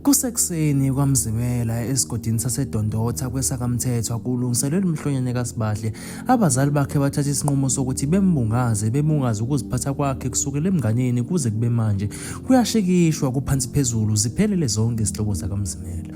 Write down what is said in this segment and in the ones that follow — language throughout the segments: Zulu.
Kusekuseni kwaMzimela esigodini saseDondotha kwesakaMthethwa kulungiselelwa umhlonyane kaSibahle. Abazali bakhe bathatha isinqumo sokuthi bembungaze, bebungaze ukuziphatha kwakhe kusukela emnganeni kuze kube manje. Kuyashikishwa kuphansi phezulu ziphelele zonke izihlobo zakaMzimela.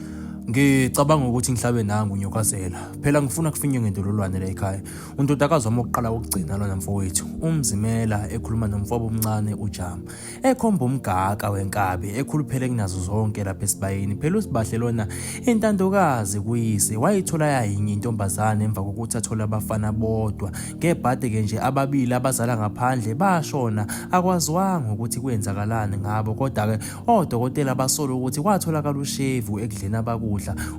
Ngicabanga ukuthi ngihlabe nangu uNyokazela. Phela ngifuna kufinywe ngendololwane la ekhaya. Undodakazi wami wokuqala wokugcina lona mfowethu. UMzimela ekhuluma nomfowabo omncane uJama. Ekhomba umgaka wenkabi ekhuluphele kunazo zonke lapha esibayeni. Phela uSibahle lona intandokazi kuyise wayithola yayinye intombazane emva kokuthi athole abafana bodwa. Ngebhade ke nje ababili abazala ngaphandle bashona akwaziwanga ukuthi kwenzakalani ngabo kodwa ke odokotela basola ukuthi kwatholakala ushevu ekudleni abakudla.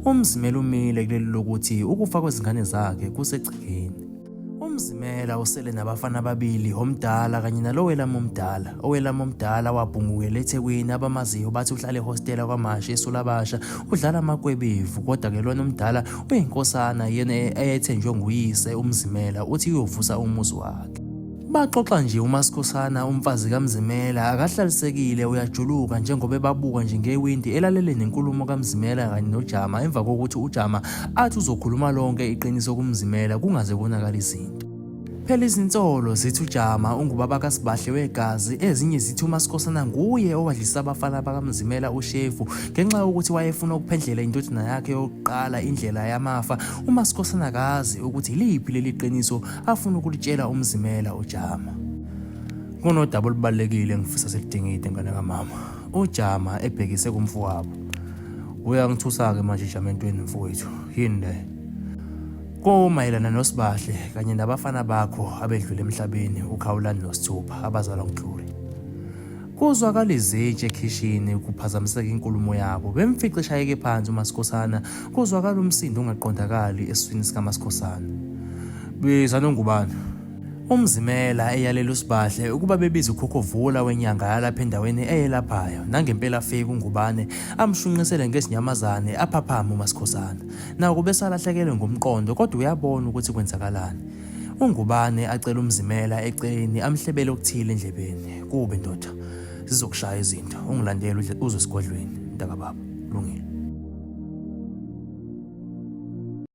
UMzimela umile kuleli lokuthi ukufa kwezingane zakhe kusegcekeni. UMzimela usele nabafana ababili, omdala kanye nalo welami omdala. Owelami omdala wabhungukela eThekwini, abamaziyo bathi uhlala ehostela kwaMashi eSulabasha, udlala amakwebevu. Kodwa-ke lona omdala uyinkosana yena eyayethenjwe nguyise uMzimela, uthi uyovusa umuzi wakhe. Baxoxa nje uMaSkhosana umfazi kaMzimela akahlalisekile uyajuluka njengoba ebabuka nje ngewindi elalele nenkulumo kaMzimela kanye noJama emva kokuthi uJama athi uzokhuluma lonke iqiniso kuMzimela kungaze konakala izinto. Phela izinsolo zithi uJama ungubaba kaSibahle wegazi ezinye zithi uMaSkhosana nguye owadlisa abafana bakaMzimela ushevu ngenxa yokuthi wayefuna ukuphendlela indodana yakhe yokuqala indlela yamafa. UMaSkhosana akazi ukuthi iliphi leli qiniso afuna ukulitshela uMzimela uJama. Kunodaba olubalulekile engifisa siludingide ngane kamama. UJama ebhekise kumfowabo. Uyangithusa-ke manje Jama entweni mfowethu. Yini le? Kumayelana noSibahle kanye nabafana bakho abedlule emhlabeni uKhawulani noSithupha abazalwa nguGlory. Kuzwakala izitsha ekhishini kuphazamiseka inkulumo yabo. Bemfice eshayeke phansi uMaSikhosana, kuzwakala umsindo ongaqondakali esiswini sikaMaSikhosana. Biza noNgubane. UMzimela eyalela uSibahle ukuba bebize uKhokhovula wenyanga yalapha endaweni eyelaphayo. Nangempela afike uNgubane amshunqisele ngezinyamazane aphaphame uMaSikhosana. Nakuba esalahlekelwe ngumqondo kodwa uyabona ukuthi kwenzakalani. UNgubane acela uMzimela eceleni amhlebele okuthile endlebeni. Kubi ndoda. Zizokushaya izinto. Ungilandele uze esigodlweni mntakababa. Kulungile.